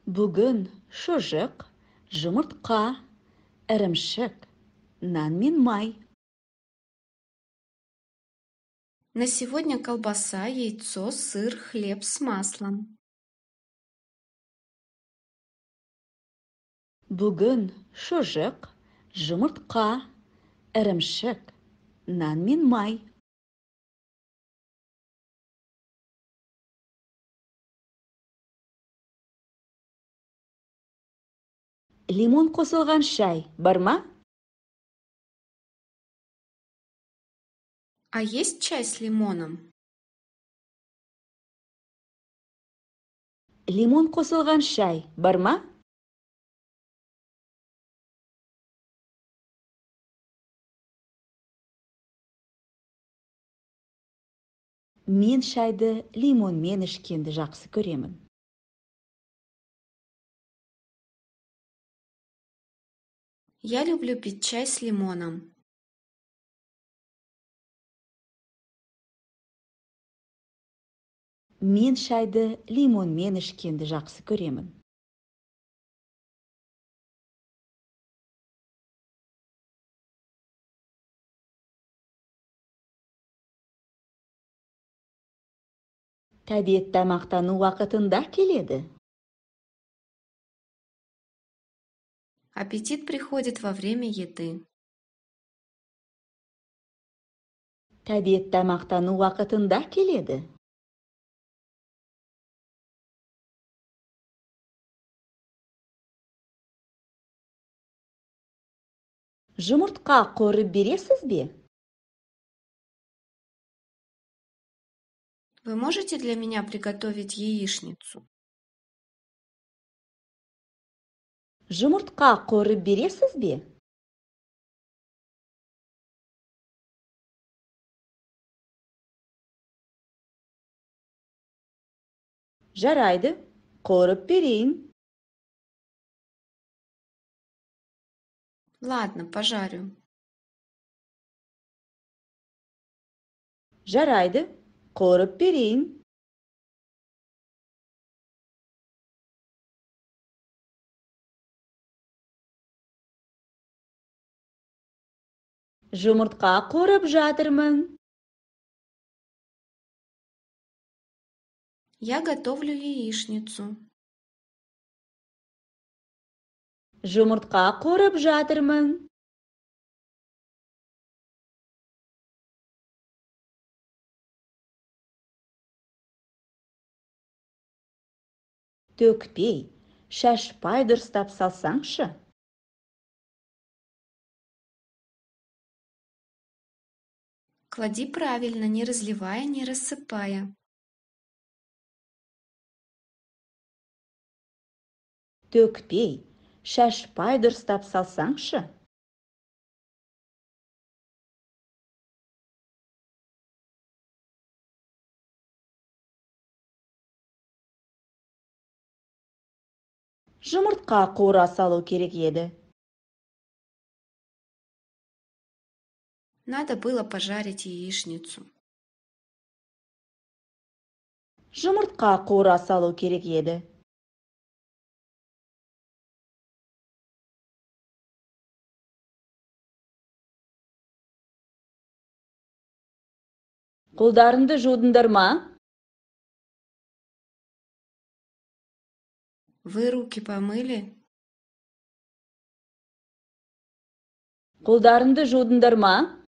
Бүгін шұжық, жұмыртқа, ірімшік, нан мен май. На сегодня колбаса, яйцо, сыр, хлеб с маслом. Бүгін шұжық, жұмыртқа, ірімшік, нан мен май. Лимон қосылған шай бар ма? А есть чай с лимоном? Лимон қосылған шай бар ма? Мен шайды лимонмен ішкенді жақсы көремін. Я люблю пить чай с лимоном. Мен шайды лимонмен ішкенді жақсы көремін. Тәбет тамақтану уақытында келеді. Аппетит приходит во время еды. Тәбет тамақтану уақытында келеді. Жұмыртқа қуырып бересіз бе? Вы можете для меня приготовить яичницу? Жұмыртқа қуырып бересіз бе? Жарайды, қуырып берейін. Ладно, пожарю. Жарайды, қуырып берейін. Жұмыртқа қуырып жатырмын. Я готовлю яичницу. Жұмыртқа қуырып жатырмын. Төкпей, шашпай дұрыстап салсаңшы. Клади правильно, не разливая, не рассыпая. Төкпей, шашпай дұрыстап салсаңшы. Жұмыртқа қуыра салу керек еді. Надо было пожарить яичницу. Жұмыртқа қуыра салу керек еді. Қолдарыңды жудыңдар ма? Вы руки помыли? Қолдарыңды жудыңдар ма?